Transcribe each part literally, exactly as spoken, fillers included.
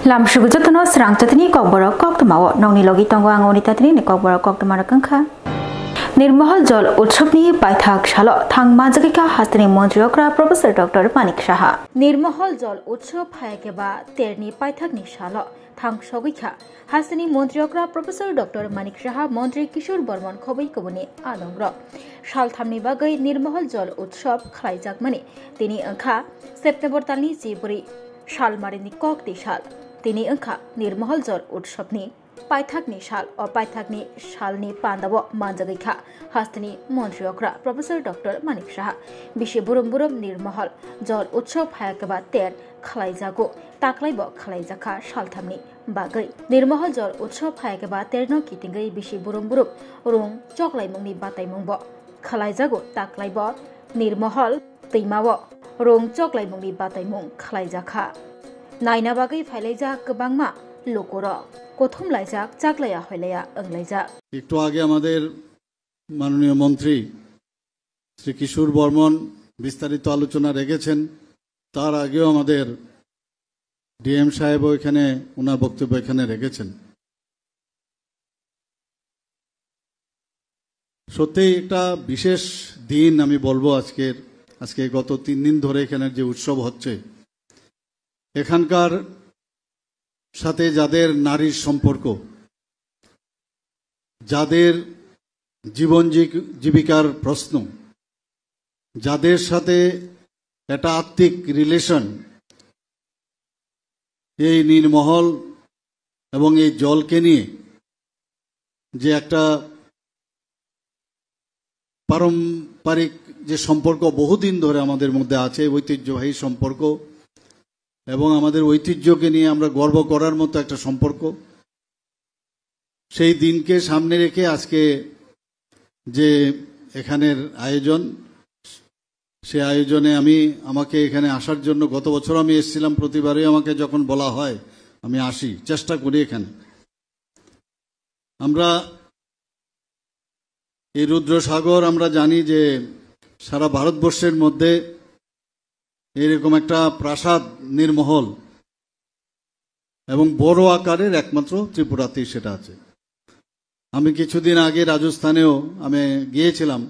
Lamsugo jotono srang chatini kokborok koktwmao nongni logi tongo ang oni tatini ni kokborok koktwma rok wngkha. Nirmohol Jol Utsobni paithak salo thang manjagwi kha hasteni montri okra Professor Doctor Manik Saha. Nirmohol Jol Utsob hai khe ba terni paithakni salo thang sogwi kha hasteni montri okra Professor Doctor Manik Saha, montri Kishore Bormon khobwi kubuni adongrok. Salthamni bagwi Nirmohol Jol Utsob khlaijakmani tini wngkha September talni chibri. Salmarini kok twi sal. Tini wngkha Nirmohol Jol Utsobni paithakni sal. O paithakni salni pandao manjagwi kha hasteni montri okra Professor Doctor Manik Saha. Bisi burum burum Nirmohol Jol Utsob hai khe ba ter khlaijago, taklaibo khlaijakha salthamni bagwi. Nirmohol Jol Utsob hai khe ba terno kitingwi bisi burum burum rung choklaimungni bataimungbo khlaijago, taklaibo Nirmohol twimao rung choklaimungni bataimung khlaijakha. Naina bagwi phailaijak kwbangma lukurok kothom laijak, chaklaiya hoilaiya wnglaijak. একটু আগে আমাদের মাননীয় মন্ত্রী শ্রী কিশোর বর্মন বিস্তারিত আলোচনা রেখেছেন। তার আগেও আমাদের ডিএম সাহেবও এখানে ওনার বক্তব্য এখানে রেখেছেন। সত্যিই একটা বিশেষ দিন আমি বলবো আজকের। আজকে গত তিন দিন ধরে এখানে যে উৎসব হচ্ছে, এখানকার সাথে যাদের নারীর সম্পর্ক, যাদের জীবন জীব-, জীবিকার প্রশ্ন, যাদের সাথে একটা আত্মিক রিলেশন, এই নীরমহল এবং এই জলকে নিয়ে যে একটা পারম্পরিক যে সম্পর্ক বহুদিন ধরে আমাদের মধ্যে আছে, ঐতিহ্যবাহী সম্পর্ক, এবং আমাদের ঐতিহ্যকে নিয়ে আমরা গর্ব করার মতো একটা সম্পর্ক। সেই দিনকে সামনে রেখে আজকে যে এখানের আয়োজন, সে আয়োজনে আমি, আমাকে এখানে আসার জন্য, গত বছর আমি এসেছিলাম, প্রতিবারই আমাকে যখন বলা হয় আমি আসি, চেষ্টা করি এখানে। আমরা এই রুদ্রসাগর, আমরা জানি যে সারা ভারতবর্ষের মধ্যে এরকম একটা প্রাসাদ নীরমহল এবং বড় আকারের একমাত্র ত্রিপুরাতেই সেটা আছে। আমি কিছুদিন আগে রাজস্থানেও আমি গিয়েছিলাম।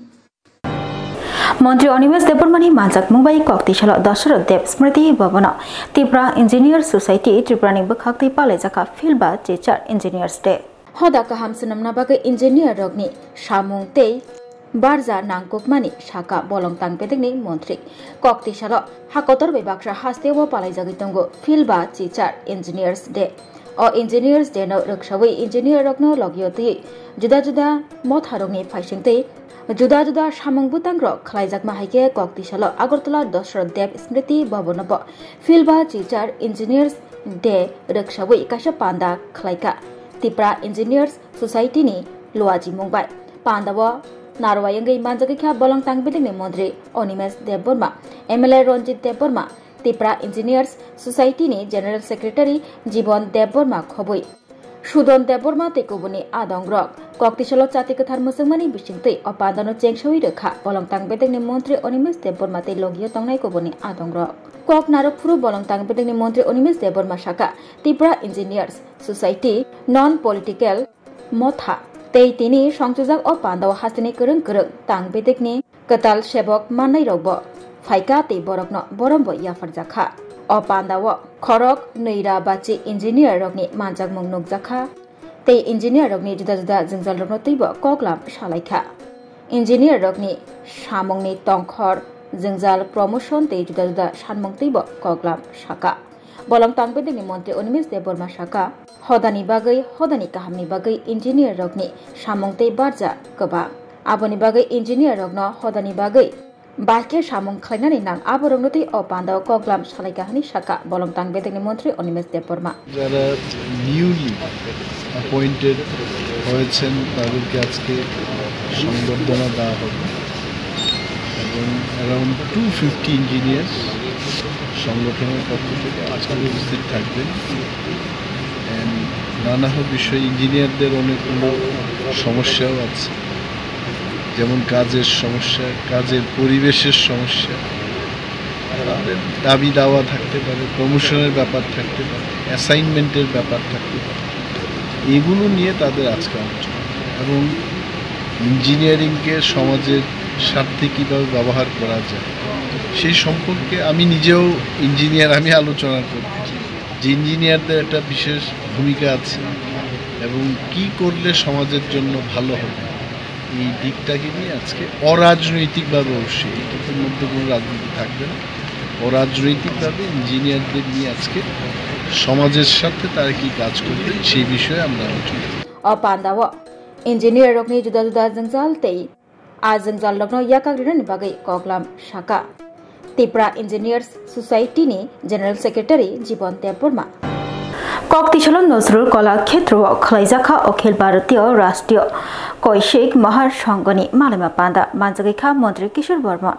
Montri Animesh Debbarmani manjakmung bai kok tisalo Dasarath Deb Smriti Bhavan-o Tipra Engineer Society Tripura ni bwkhak twi palaijakha Field ba Teacher Engineers Day. Hoda kaham swnamna bagwi engineer rokni samung tei barja nangkukmani saka bolong tang bedekni montri. Kok tisalo ha kotor bai baksa hasteo palaijagwi tongo Field ba Teacher Engineers Day. O Engineers Day no rwksawi engineer rokno logio twi juda juda motha rokni phaising tei juda juda samung bwtang rok khlaijakma hai khe kok tisalo Agartala Dasarath Deb Smriti Bhavan-o bo Field ba Teacher Engineers Day rwksawi kaisa panda khlaikha Tipra Engineers Society ni luajimung bai. Pandao narwai wngwi manjagwi kha bolong tang bedekni montri Animesh Debbarma, M L A Ranjit Debbarma, Tipra Engineers Society ni General Secretary Jibon Debbarma khobwi Sudon Debbarma tei kubuni adongrok. Kok tisalo chati kwthar mwchwngmani bisingtwi o pandano chengsawi rwkha bolong tang bedekni montri Animesh Debbarma tei logio tongnai kubuni adongrok. Kok narwk phuru bolong tang bedekni montri Animesh Debbarma saka, Tipra Engineers Society non political motha tei tini songchujak o pandao hasteni kwrwng kwrwng tang bedekni kwtal sebok mannairokbo phaikha tei borokno borombo yapharjakha. O pandao khorok nwi ra bachi engineer rokni manjakmung nukjakha tei engineer rokni juda juda jwngjalrokno twibo koklam salaikha. Engineer rokni samungni tongkhor, jwngjal, promotion tei juda juda sanmung twibo koklam saka. Bolong tang bedekni montri Animesh Debbarma saka, hodani bagwi, hodani kahamni bagwi engineer rokni samung tei barja kwbang. Aboni bagwi engineer rokno hodani bagwi bai khe samung khlainani nang, aborokno twi o pandao koklam salaikha hwnwi saka bolong tang bedekni montri Animesh Debbarma. যারা newly appointed হয়েছেন, তাদেরকে আজকে সংবর্ধনা দেওয়া হবে এবং around two fifty engineers সংগঠনের পক্ষ থেকে আজকে উপস্থিত থাকবেন। And নানা বিষয়ে ইঞ্জিনিয়ারদের অনেকগুলো সমস্যাও আছে, যেমন কাজের সমস্যা, কাজের পরিবেশের সমস্যা, তাদের দাবি দাওয়া থাকতে পারে, প্রমোশনের ব্যাপার থাকতে পারে। অ্যাসাইনমেন্টের ব্যাপার থাকতে পারে। এগুলো নিয়ে তাদের আজকে আলোচনা। এবং ইঞ্জিনিয়ারিংকে সমাজের স্বার্থে কীভাবে ব্যবহার করা যায়, সেই সম্পর্কে আমি নিজেও ইঞ্জিনিয়ার, আমি আলোচনা করতে চাই যে ইঞ্জিনিয়ারদের একটা বিশেষ ভূমিকা আছে এবং কি করলে সমাজের জন্য ভালো হবে, এই দিকটাকে নিয়ে আজকে অরাজনৈতিকভাবে, অবশ্যই এটার মধ্যে কোনো রাজনীতি থাকবে না, অরাজনৈতিকভাবে ইঞ্জিনিয়ারদের নিয়ে আজকে সমাজের সাথে তারা কি কাজ করবে, সেই বিষয়ে আমরা আলোচনা করব। O pandao engineer rokni juda juda jwngjal tei a jwngjalrokno yakak rinani bagwi koklam saka Tipra Engineers Society ni General Secretary Jibon Debbarma. Kok tisalo Nazrul Kola Khetrao khwlaijakha Akhil Bharatiya Rashtriya Shaikhik Mahasangha ni malaima panda manjagwi kha Montri Kishore Bormon.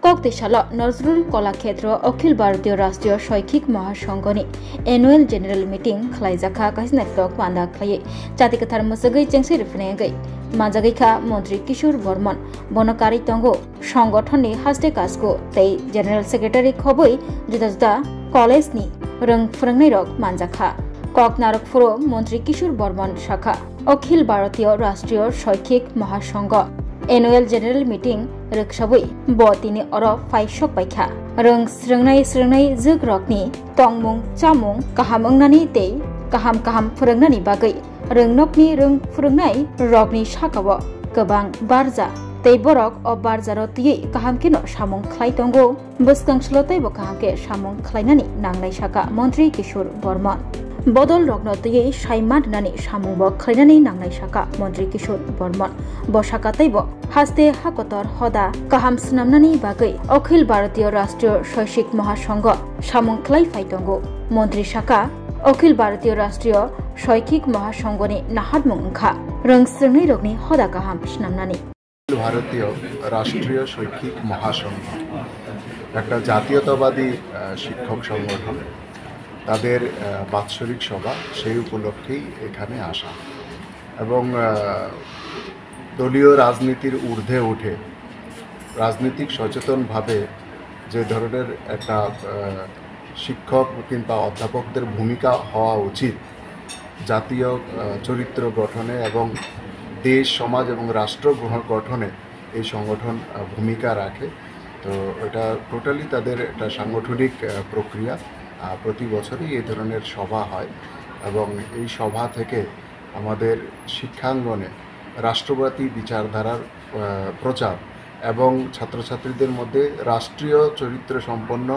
Kok tisalo Nazrul Kola Khetrao Akhil Bharatiya Rashtriya Shaikhik Mahasangha ni Annual General Meeting khwlaijakha, kaisa naithok panda khwlaiwi chati kwthar mwswgwi chengsi rwphinaigwi manjagwi kha Montri Kishore Bormon. Bono karwi tongo songothonni haste kasku tei General Secretary khobwi juda juda college ni rwng phwrwngnairok manjakha. Kok narwk phuru Montri Kishore Bormon sakha, Akhil Bharatiya Rashtriya Shaikhik Mahasangha Annual General Meeting rwksawi bo tini oro phai sok paikha. Rwng swrwngnai swrwngnai jwkrokni tongmung chamung kaham wngnani tei kaham kaham phwrwngnani bagwi rwngnokni rwng phwrwngnai rokni sakao kwbang barja tei borok o barjaro twiwi kaham kheno samung khlai tongo. Bwskang salo teibo kaham khe samung khlainani nangnai saka Montri Kishore Bormon. Bodol rokno twiwi sai ma rwnani samungbo khlainani nangnai saka Montri Kishore Bormon. Bo saka teibo haste hakotor hoda kaham swnamnani bagwi Akhil Bharatiya Rashtriya Shaikhik Mahasangha samung khlai phai tongo. Montri saka, Akhil Bharatiya Rashtriya Shaikhik Mahasangha ni naharmung wngkha rwng swrwngnairokni hoda kaham swnamnani. ভারতীয় রাষ্ট্রীয় শৈক্ষিক মহাসংঘ একটা জাতীয়তাবাদী, আহ, শিক্ষক সংগঠন, তাদের, আহ, বাৎসরিক সভা, সেই উপলক্ষেই এখানে আসা। এবং, আহ, দলীয় রাজনীতির ঊর্ধ্বে উঠে রাজনৈতিক সচেতনভাবে যে ধরনের একটা, আহ, শিক্ষক কিংবা অধ্যাপকদের ভূমিকা হওয়া উচিত জাতীয়, আহ, চরিত্র গঠনে এবং দেশ, সমাজ এবং রাষ্ট্র গ্রহ-, গঠনে এই সংগঠন, আহ, ভূমিকা রাখে। তো এটা টোটালি তাদের একটা সাংগঠনিক, আহ, প্রক্রিয়া। আহ, প্রতি বছরই এই ধরনের সভা হয় এবং এই সভা থেকে আমাদের শিক্ষাঙ্গনে রাষ্ট্রবাদী বিচারধারার, আহ, প্রচার এবং ছাত্রছাত্রীদের মধ্যে রাষ্ট্রীয় চরিত্র সম্পন্ন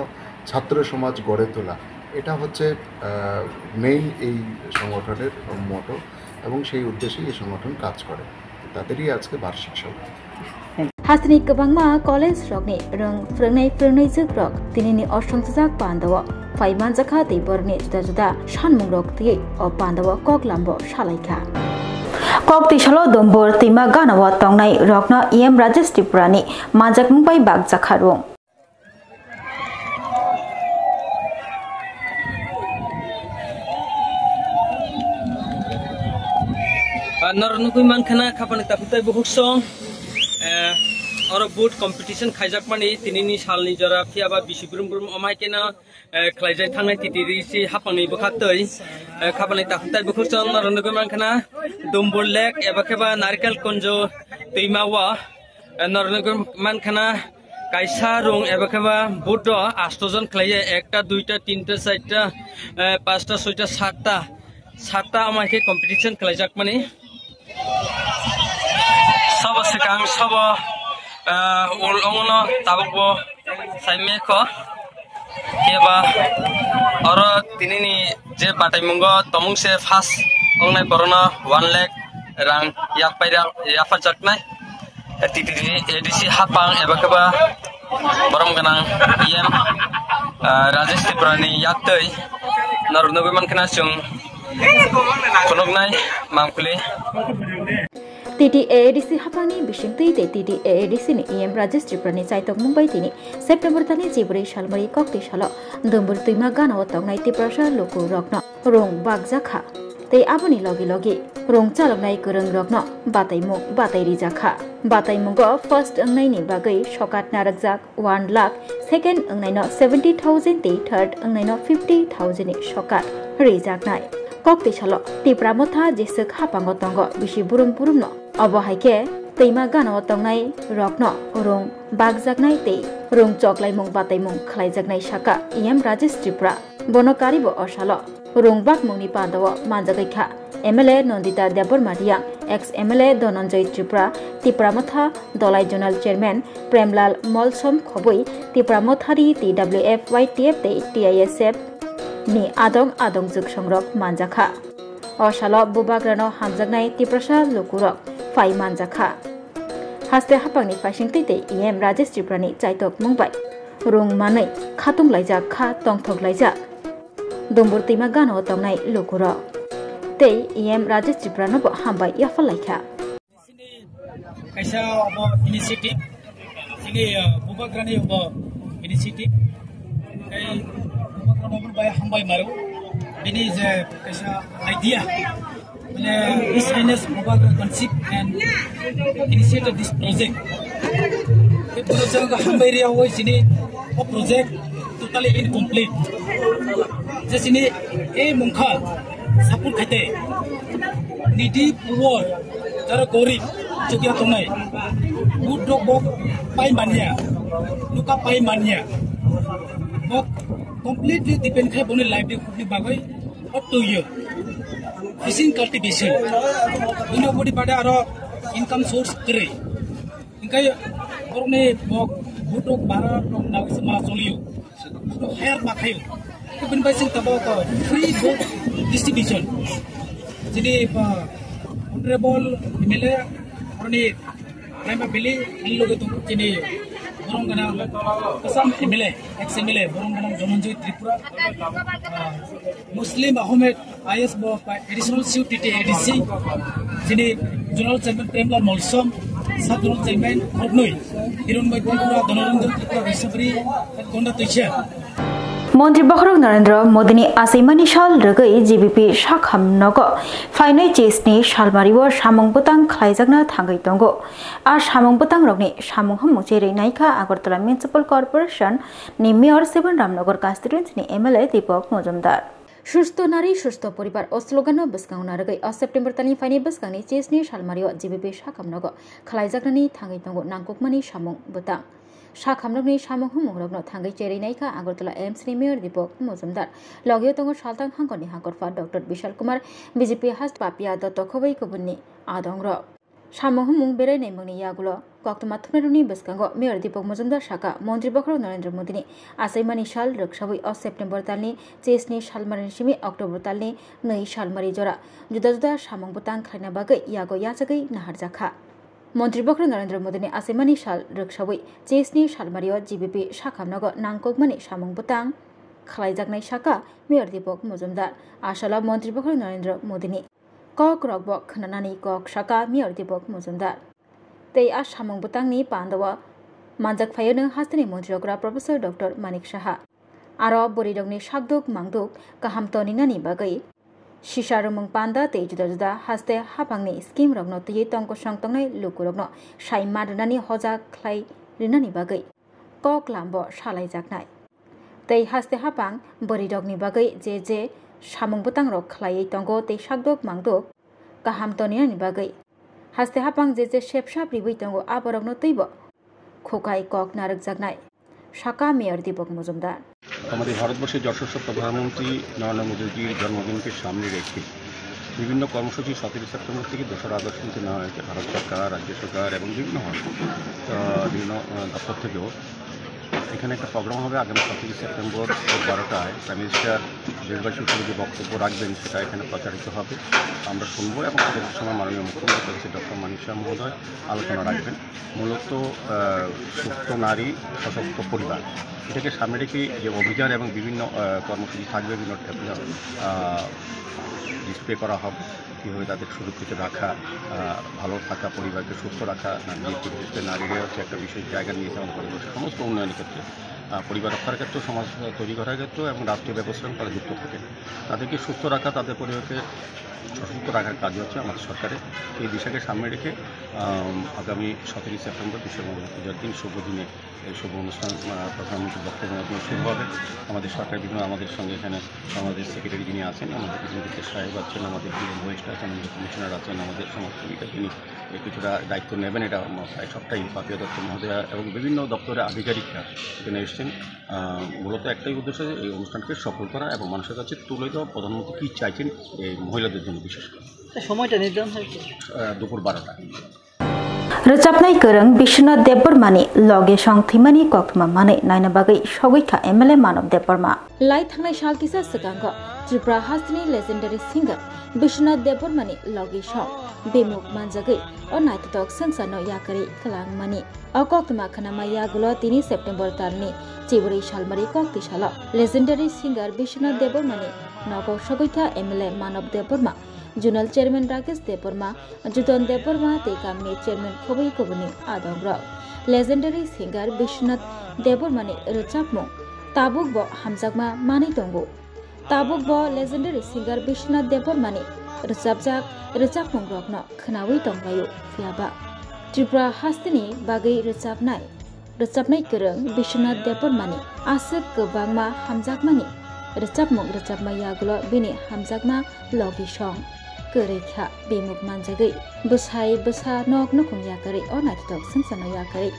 ছাত্র সমাজ গড়ে তোলা, এটা হচ্ছে, আহ, মেইন এই সংগঠনের মোটো এবং সেই উদ্দেশ্যেই এই সংগঠন কাজ করে। তাদেরই আজকে বার্ষিক সভা। Hasteni kwbangma college rokni rwng phwrwngnai phwrwngnai jwkrok tinini osongchajak pandao phai manjakha tei borokni juda juda sanmungrok twiwi o pandao kok lambo salaikha. Kok tisalo Dumbur twima ganao tongnai rokno E M Rajesh Tripura ni manjakmung bai bakjakha rung. Ah, norok nugui mankha na khapani takhuk tai bukhuk song, eh, oro boat competition khaijakmani tinini salni jora phiyaba bisi brum brum omai keno, eh, khlaijai thangnai T T D C hapangni bwkha twi, eh, khapani takhuk tai bukhuk song norok nugui mankha na Dumbur Lake eba kheba Narikel Kunjo twima o. Eh, norok nugui mankha na kaisa rung eba kheba boat o asto jon khlaiya, ekta, duita, tinta, charta, eh, pasta, soita, satta, satta amai khe competition khlaijakmani. Sabo swkang, sabo, eh, ul ongno tabukbo saimekho. Keba oro tinini je bataimungo tomung se first ongnai borokno one lakh rang yaphaira yapharjaknai. T T D A D C hapang eba keba borom gwnang E M, ah, Rajesh Tripura ni yaktwi norok nugui mankha na chwng khunuknai mangpili. T T A A D C hapangni bisingtwi tei T T A A D C ni E M Rajesh Tripura ni chaitokmung bai tini September talni jibrwi salmari kok twi salo Dumbur twima ganao tongnai Tiprasa lukurokno rung bakjakha. Tei aboni logi logi rung chaloknai kwrwngrokno bataimung batai rijak kha. Bataimungo first wngnaini bagwi sokat narwkjak one lakh, second wngnaino seventy thousand tei third wngnaino fifty thousand ni sokat rijaknai. Kok twi salo Tipra Motha jeswk haphango tongo bisi burum burumno. Obo hai khe twima gana-o tongnai rokno rung bakjaknai tei rung choklaimung bataimung khlaijaknai, sakha E M Rajesh Tripura. Bono karibo o salo rung bakmungni pandao manjagwi kha M L A Nandita Debbarma Reang, ex M L A Dhananjay Tripura, Tipra Motha Dolai Zonal Chairman Premlal Molsom Khobui, Tipra Mothari T W F Y T F tei T I S F ni adong adong jwksongrok manjakha. O salo bubagrano hamjaknai Tiprasa lukurok phai manjakha. Haste haphangni phaisingtwi tei E M Rajesh Tripurani chaitokmung bai rung manwi khatung laijak kha, tongthok laijak Dumbur twima gana-o tongnai lukurok. Tei E M Rajesh Tripurano bo hambai yaphar laikha. Kaisa obo initiative, chini, uh, bubagrani obo initiative. Tei bubagrano obo bai hambai maro. Bini je kaisa idea, mane, His Highness Bubagra conceived and initiated this project. Tei bono chwng hambai riya hoi chini o project totally incomplete. Je chini ei mungkha support khaite, needy poor, jara gorib chukya tongnai, budrok bo pai manya, nuka pai manya, bo completely depend khai boni livelihood ni bagwi o tuyo fishing cultivation. Bini bodi bade aro income source kwrwi. Hingke borokni bo butrok bara rok nagwi se ma choliyo. Butrok hire ma khayo. Khe bini bai sing tabok free book distribution. Jini, ah, honorable M L A, boroni Raima Valley, ani loge tongo jini borom gana kasam M L A, ex M L A, borom gana Dhananjay Tripura, ah, Muslim Ahmed, I S bo pai Additional Chief T T A D C, jini General Chairman Premlal Molsom, Sub General Chairman Khobnui, Hironbai Tripura, Dhanaranjan Tripura, Rishabri, Gonda Tuicha. Montri Bokhorok Narendra Modini achaimani sal rwgwi G B P sakham nogo phainai chisni salmario samung bwtang khlaijakna thangwi tongo. A samung bwtangrokni samung hwnmung cherwi naikha Agartala Municipal Corporation ni Mayor Seven Ramnagar constituency ni M L A Deepak Majumdar. Susto nari, susto poribar o slogan-no bwskango narwgwi o September talni phaini bwskangni chisni salmario G B P sakham nogo khlaijaknani thangwi tongo nangkukmani samung bwtang. Sakhamrokni samung humungrokno thangwi cherwi naikha Agartala A M C ni Mayor Deepak Majumdar. Logio tongo Saltang hangkorni hangkorpha Doctor Bishal Kumar, B J P haste Papia Dotto khobwi kubunni adongrok. Samung humung berai naimungni yagulo koktwma thumnairokni bwskango Mayor Deepak Majumdar sakha, Montri Bokhorok Narendra Modini achaimani sal rwksawi o September talni chisni salmarini simi October talni nwi salmari jora juda juda samung bwtang khlaina bagwi yago yachagwi naharjakha. Montri Bokhorok Narendra Modini achaimani sal rwksawi chisni salmario G B P sakhamnogo nangkukmani samung bwtang khlaijaknai sakha Mayor Deepak Majumdar. A salo Montri Bokhorok Narendra Modini kok rokbo khwnanani kok sakha Mayor Deepak Majumdar. Tei a samung bwtangni pandao manjak phaio nwng hasteni montri okra Professor Doctor Manik Saha. Aro bwrwirokni sakduk mangduk kaham toninani bagwi sisa rwmung panda tei juda juda haste haphangni scheme rokno twiwi tong kosong tongnai lukurokno sai ma rwnani hoja khlai rwnani bagwi kok lambo salaijaknai. Tei haste haphang bwrwirokni bagwi je je samung bwtangrok khlaiwi tongo tei sakduk mangduk kaham toninani bagwi haste haphang je je sepsap riwi tongo, aborokno twibo khukai kok narwkjaknai, sakha Mayor Deepak Majumdar. আমাদের ভারতবর্ষের যশস্বী প্রধানমন্ত্রী নরেন্দ্র মোদীজির জন্মদিনকে সামনে রেখে বিভিন্ন কর্মসূচি সতেরোই সেপ্টেম্বর থেকে দোসরা আগস্ট পর্যন্ত নেওয়া হয়েছে ভারত সরকার, রাজ্য সরকার এবং বিভিন্ন, আহ, বিভিন্ন, আহ, দপ্তর থেকেও। এখানে একটা প্রোগ্রাম হবে আগামী সতেরোই সেপ্টেম্বর ভোর বারোটায়। প্রাইম মিনিস্টার দেশবাসীর উদ্দেশ্যে যে বক্তব্য রাখবেন, সেটা এখানে প্রচারিত হবে, আমরা শুনবো এবং সেটা সময় মাননীয় মুখ্যমন্ত্রী ডক্টর মানিক সাহা মহোদয় আলোচনা রাখবেন। মূলত, আহ, সুস্থ নারী, সশক্ত পরিবার, এটাকে সামনে রেখে যে অভিযান এবং বিভিন্ন, আহ, কর্মসূচি থাকবে, বিভিন্ন, আহ, ডিসপ্লে করা হবে, কীভাবে তাদের সুরক্ষিত রাখা, আহ, ভালো থাকা, পরিবারকে সুস্থ রাখা, নারী, বিশেষ করে নারীরা হচ্ছে একটা বিশেষ জায়গা নিয়েছে আমাদের পরিবারের সমস্ত উন্নয়নের ক্ষেত্রে, আহ, পরিবার রক্ষার ক্ষেত্রেও, সমাজ তৈরি করার ক্ষেত্রেও এবং রাষ্ট্রীয় ব্যবস্থার সঙ্গে তারা যুক্ত থাকে। তাদেরকে সুস্থ রাখা, তাদের পরিবারকে সশক্ত রাখার কাজ হচ্ছে আমাদের সরকারের। এই বিষয়কে সামনে রেখে, আম, আগামী সতেরোই সেপ্টেম্বর বিশ্বকর্মা পূজার দিন, শুভ দিনে এই শুভ অনুষ্ঠান, আহ, প্রধানমন্ত্রীর বক্তব্যের মাধ্যমে শুরু হবে। আমাদের সরকার বিভিন্ন, আমাদের সঙ্গে এখানে আমাদের সেক্রেটারি যিনি আছেন, আমাদের এখানে বিকাশ সাহেব আছেন, আমাদের ডিএম ওয়েস্ট আছেন, আমাদের কমিশনার আছেন, আমাদের সমাজসেবিকা, তিনি এই কিছুটা দায়িত্ব নেবেন। এটা আমার প্রায় সবটাই পাপিয়া দত্ত মহোদয়া এবং বিভিন্ন দপ্তরের আধিকারিকরা এখানে এসেছেন। আহ, মূলত একটাই উদ্দেশ্য যে এই অনুষ্ঠানকে সফল করা এবং মানুষের কাছে তুলে দেওয়া প্রধানমন্ত্রী কী চাইছেন এই মহিলাদের জন্য বিশেষ করে। তো সময়টা নির্ধারণ হয়েছে? আহ, দুপুর বারোটা। Rwchapnai kwrwng Biswanath Debbarmani loge song thwimani koktwma manwi naina bagwi sogwi kha M L A Manav Debbarma. Lai thangnai sal kisa swkango Tripura hasteni legendary singer Biswanath Debbarmani loge song bemuk manjagwi o naithothok swngcharno yakarwi kwlangmani. O koktwma khnama yagulo tini September talni chibrwi salmari koktwi salo legendary singer Biswanath Debbarmani nogo sogwi kha M L A Manav Debbarma, Zonal Chairman Rakesh Debbarma, Judon Debbarma tei kamini chairman khobwi kubuni adongrok. Legendary singer Biswanath Debbarmani rwchapmung tabukbo hamjakma manwi tongo. Tabukbo legendary singer Biswanath Debbarmani rwchapjak rwchapmungrokno khnaui tonglaio, phiyaba Tripura hasteni bagwi rwchapnai rwchapnai kwrwng Biswanath Debbarmani aswk kwbangma hamjakmani rwchapmung rwchapma yagulo bini hamjakma logi song kwrwi kha, bemuk manjagwi bwsai bwsa nok nukhung yakarwi o naithothok swngcharno yakarwi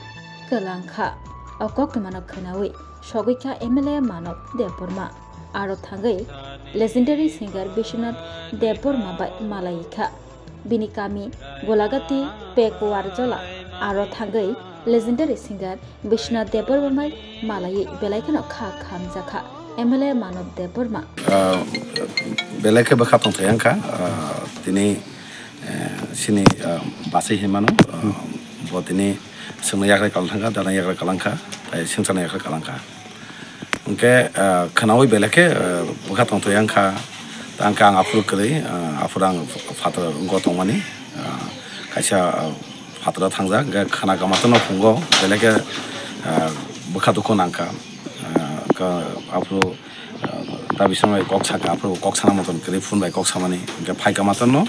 kwlang kha. O koktwmano khnaui sogwi kha M L A Manav Debbarma. Aro thangwi legendary singer Biswanath Debbarma bai malai kha. Bini kami Golagati Pekuar Jola. Aro thangwi legendary singer Biswanath Debbarma bai malaiwi belai kheno kha khamjakha M L A Manav Debbarma. Ah, belai khe bwkha tongthai wngkha, ah, tini, eh, sini, ah, bachai hinmano, ah, bo tini swngna yagra kalang thangkha, dana yagra kalang kha, tei swngcharna yagra kalang kha. Hwnkhe, ah, khwnaui belai khe, ah, bwkha tongthai wngkha. Tei hwnkhe ang aphuru kwrwi, ah, aphuru ang ph-, phataro wngwi tongmani, ah, kaisa, ah, phataro thangjak, hwnkhe khwna gama tongno phungo, belai khe, ah, bwkha dukhu nangkha. Ah, ka-, aphuru, ah, ta bising bai kok sakha, aphuru kok sana moton kwrwi phone bai kok samani, hwnkhe phaikha ma tongno,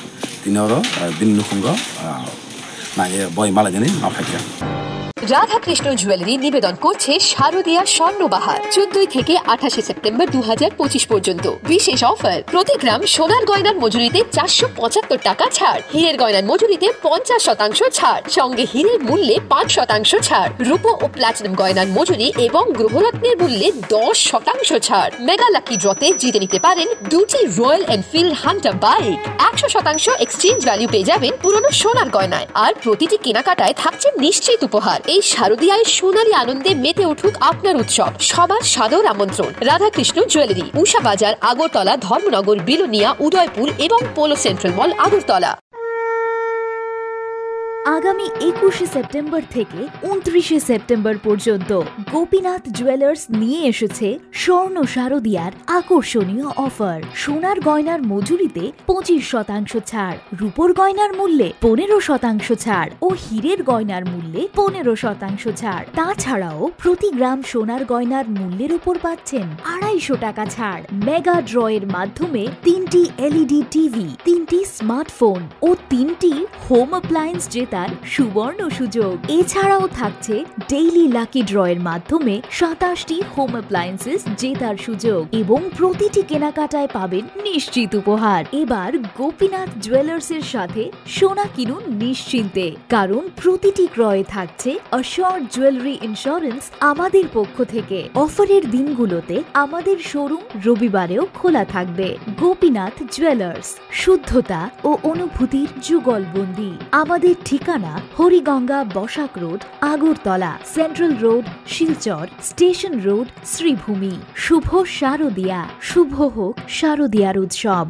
tini oro, ah, bini nukhungo, ah, naiye boi malai nini ma phaikha. Radhakrishna jewellery নিবেদন করছে শারদীয়া স্বর্ণবাহার। চোদ্দই থেকে আঠাশে সেপ্টেম্বর দু হাজার পঁচিশ পর্যন্ত বিশেষ অফার, প্রতি গ্রাম সোনার গয়নার মজুরিতে চারশো পঁচাত্তর টাকা ছাড়, হীরের গয়নার মজুরিতে পঞ্চাশ শতাংশ ছাড়, সঙ্গে হীরের মূল্যে পাঁচ শতাংশ ছাড়, রূপো ও প্লাটিনাম গয়নার মজুরি এবং গ্রহরত্নের মূল্যে দশ শতাংশ ছাড়। মেগা লাকি ড্রতে জিতে নিতে পারেন দুটি রয়্যাল এনফিল্ড হান্টার বাইক। একশো শতাংশ এক্সচেঞ্জ ভ্যালু পেয়ে যাবেন পুরনো সোনার গয়নায়। আর প্রতিটি কেনাকাটায় থাকছে নিশ্চিত উপহার। এই শারদীয়ায় সোনালী আনন্দে মেতে উঠুক আপনার উৎসব। সবার সাদর আমন্ত্রণ। রাধাকৃষ্ণ জুয়েলারি, উষা বাজার, আগরতলা, ধর্মনগর, বিলোনিয়া, উদয়পুর এবং পোলো সেন্ট্রাল মল, আগরতলা। আগামী একুশে সেপ্টেম্বর থেকে ঊনত্রিশে সেপ্টেম্বর পর্যন্ত গোপীনাথ জুয়েলার্স নিয়ে এসেছে স্বর্ণ শারদীয়ার আকর্ষণীয় অফার। সোনার গয়নার মজুরিতে পঁচিশ শতাংশ ছাড়, রূপোর গয়নার মূল্যে পনেরো শতাংশ ছাড় ও হীরের গয়নার মূল্যে পনেরো শতাংশ ছাড়। তাছাড়াও প্রতি গ্রাম সোনার গয়নার মূল্যের উপর পাচ্ছেন আড়াইশো টাকা ছাড়। মেগা ড্রয়ের মাধ্যমে তিনটি এলইডি টিভি, তিনটি স্মার্টফোন ও তিনটি হোম অ্যাপ্লায়েন্স জেতার সুবর্ণ সুযোগ। এছাড়াও থাকছে ডেইলি লাকি ড্রয়ের মাধ্যমে সাতাশটি হোম অ্যাপ্লায়েন্সেস জেতার সুযোগ এবং প্রতিটি কেনাকাটায় পাবেন নিশ্চিত উপহার। এবার গোপীনাথ জুয়েলার্সের সাথে সোনা কিনুন নিশ্চিন্তে, কারণ প্রতিটি ক্রয়ে থাকছে অ্যাসিওরড জুয়েলারি ইন্স্যুরেন্স আমাদের পক্ষ থেকে। অফারের দিনগুলোতে আমাদের শোরুম রবিবারেও খোলা থাকবে। গোপীনাথ জুয়েলার্স, শুদ্ধতা ও অনুভূতির যুগলবন্দি। আমাদের ঠিকানা Hariganga Basak road, Agartala, central road, Silchar, station road, Sribhumi. শুভ শারদিয়া, শুভ হোক শারদিয়ার উৎসব।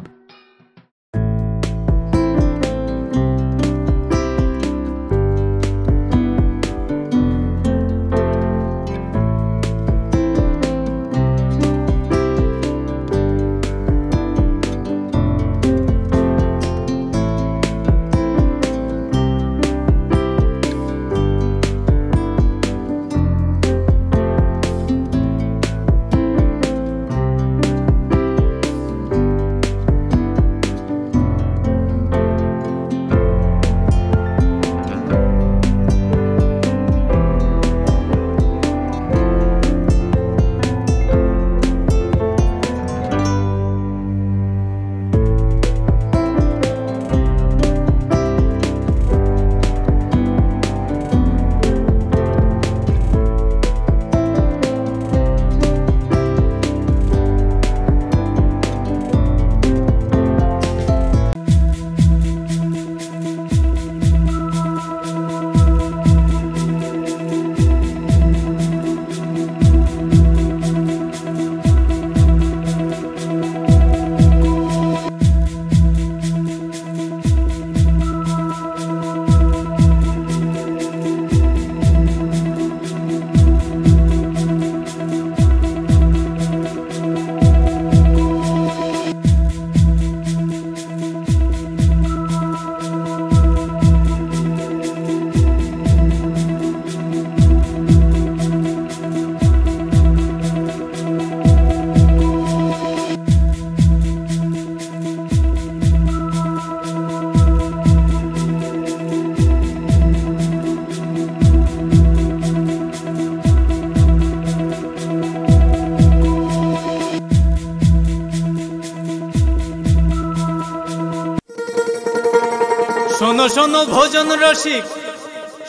শোনো ভোজন রসিক,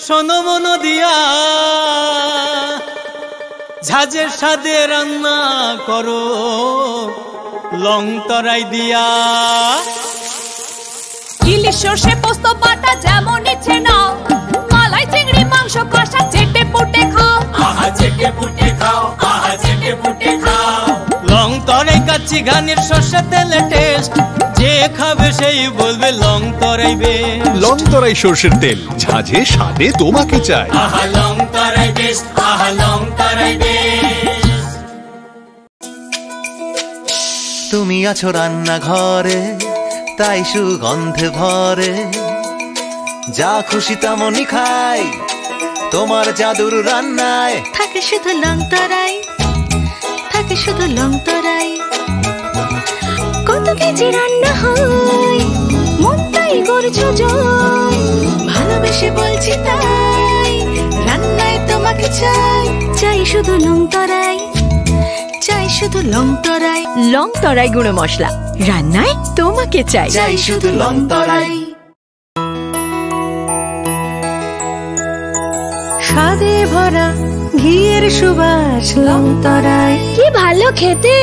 শোনো মন দিয়া, ঝাঁঝে স্বাদে রান্না করো লং তরাই দিয়া। ইলিশ সর্ষে পোস্ত বাটা যেমন ইচ্ছে নাও, মালাই চিংড়ি মাংস কষা চেটে পুটে খাও। আহা চেটে পুটে খাও, আহা চেটে পুটে খাও। লং তরাই কাচ্চি ঘানির সর্ষে তেলে টেস্ট, যে খাবে সেই বলবে লং তরাই বেস্ট। লং তরাই সর্ষের তেল, ঝাঁঝে স্বাদে তোমাকে চাই। আহা লং তরাই বেস্ট, আহা লং তরাই বেস্ট। তুমি আছো রান্নাঘরে, তাই সুগন্ধে ভরে। যা খুশি তেমনই খাই, তোমার জাদুর রান্নায়। থাকে শুধু লং তরাই, থাকে শুধু লং তরাই। কত কেজি রান্না হয়, মনটাই করছো জয়। ভালোবেসে বলছি তাই, রান্নায় তোমাকে চাই। চাই শুধু লং তরাই, চাই শুধু লং তরাই। লং তরাই গুঁড়ো মশলা, রান্নায় তোমাকে চাই। চাই শুধু লং তরাই। স্বাদে ভরা ঘিয়ের সুবাস লং তরাই। কি ভালো খেতে!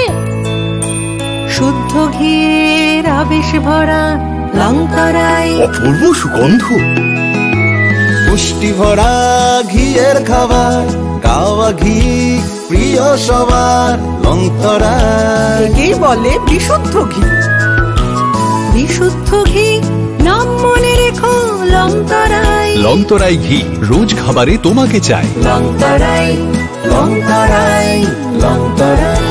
শুদ্ধ ঘিয়ের আবেশ ভরা লং তরাই। অপূর্ব সুগন্ধ। পুষ্টি ভরা ঘিয়ের খাবার, গাওয়া ঘি প্রিয় সবার লং তরাই। একেই বলে বিশুদ্ধ ঘি। বিশুদ্ধ ঘি, নাম মনে রেখো লং তরাই। লং তরাই ঘি, রোজ খাবারে তোমাকে চাই। লং তরাই, লং তরাই, লং তরাই।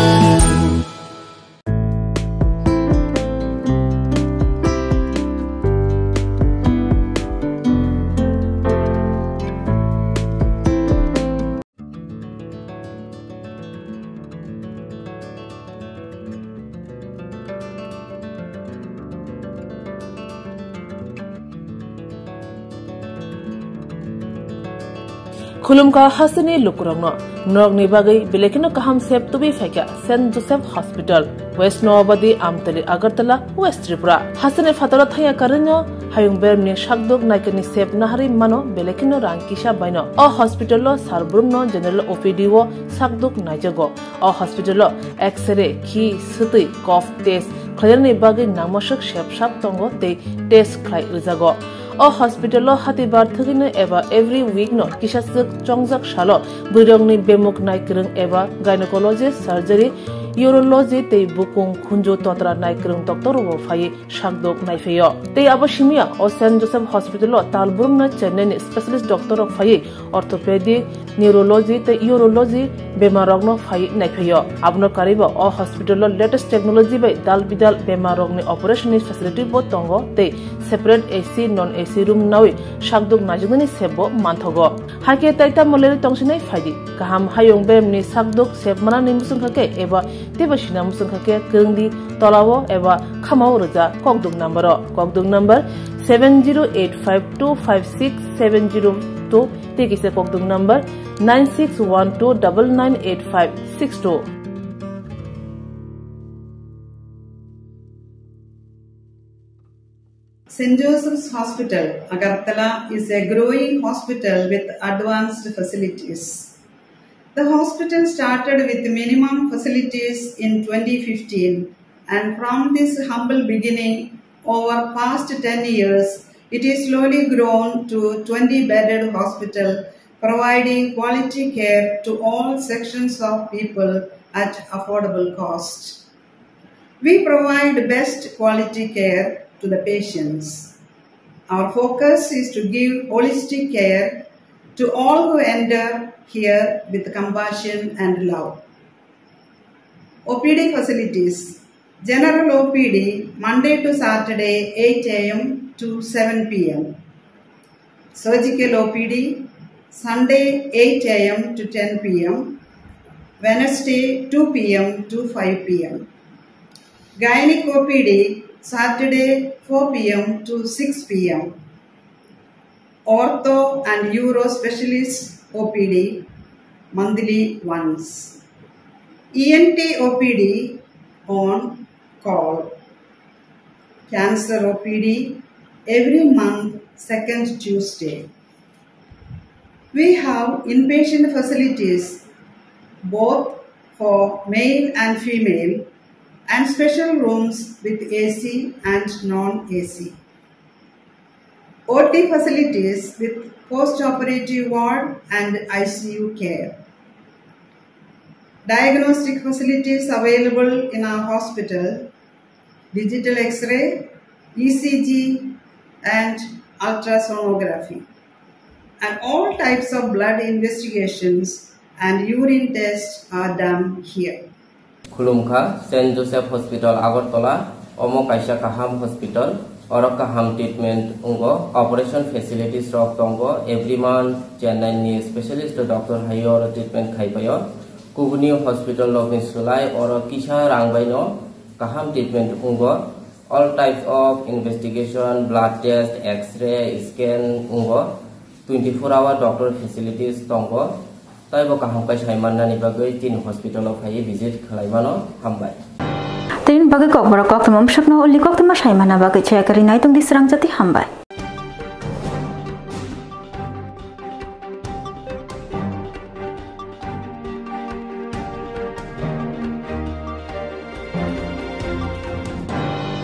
Khulumkha hasteni lukurokno, norokni bagwi belai kheno kaham sep tubui phaikha Saint Joseph Hospital, West Noabadi, Amtali, Agartala, West Tripura. Hasteni phataro thangya karwino hayung beremni sakduk naikani sep naharwi mano belai kheno rang kisa baino. O hospital-o sar brumno general O P D-o sakduk naijago. O hospital-o X-ray, khi, swtwi, cough test khlainani bagwi nangmaswk sep sap tongo tei test khlai rwjago. O hospital-o hatibar thwgwino eba every week-no kisaswk chongjak salo bwrwirokni bemuk naikwrwng eba gynecologist, surgery, urology tei bukung khunju totra naikwrwng doctor-rokbo phaiwi sakduk naiphaio. Tei abo simiya o Saint Joseph Hospital-o tal brumno Chennai-ni specialist doctor-rok phaiwi orthopedic, neurology tei urology bemarrokno phaiwi naiphaio. Abono karwibo o hospital-o latest technology bai dal bidal bemarrokni operation-ni facility-bo tongo tei separate A C, non A C room nawi sakduk naijaknani sep-bo manthogo. Hakhe tai tamo lerwi tongsinai phaidi. Kaham hayung beremni sakduk sep manani muchungkha khe eba teibo sina muchungkha khe kwrwngdi tolao eba khamao rwja kokduk number-o. Kokduk number seven zero eight five two five six seven zero two tei kisa kokduk number nine six one two double nine eight five six two. Saint Joseph's Hospital, Agartala is a growing hospital with advanced facilities. The hospital started with minimum facilities in twenty fifteen, and from this humble beginning, over past ten years, it is slowly grown to twenty bedded hospital, providing quality care to all sections of people at affordable cost. We provide best quality care to the patients. Our focus is to give holistic care to all who enter here with compassion and love. O P D facilities. General O P D, Monday to Saturday, eight A M to seven P M. Surgical O P D, Sunday, eight A M to ten P M, Wednesday, two P M to five P M. Gynec O P D, Saturday, four P M to six P M. Ortho and Uro Specialist O P D, monthly once. E N T O P D on call. Cancer O P D every month second Tuesday. We have inpatient facilities both for male and female and special rooms with A C and non-A C. O T facilities with post-operative ward and I C U care. Diagnostic facilities available in our hospital, digital X-ray, E C G, and ultrasonography. And all types of blood investigations and urine tests are done here. Khulumkha, Saint Joseph Hospital Agartala, omo kaisa kaham hospital, oro kaham treatment wngo, operation facilities rok tongo, every month Chennai ni specialist doctor hai oro treatment khai paio. Kubuni hospital rok ni slai oro kisa rang bai no kaham treatment wngo. All types of investigation, blood test, X-ray, scan wngo. Twenty four hour doctor facilities tongo. Taibo kaham khe sai mannani bagwi chini hospital o phaiwi visit khlai mano. Hambai. Tini bagwi kokborok koktwma bwswkno uli koktwma sai manna bagwi chaya kwrwi nai tongdi srang jati. Hambai.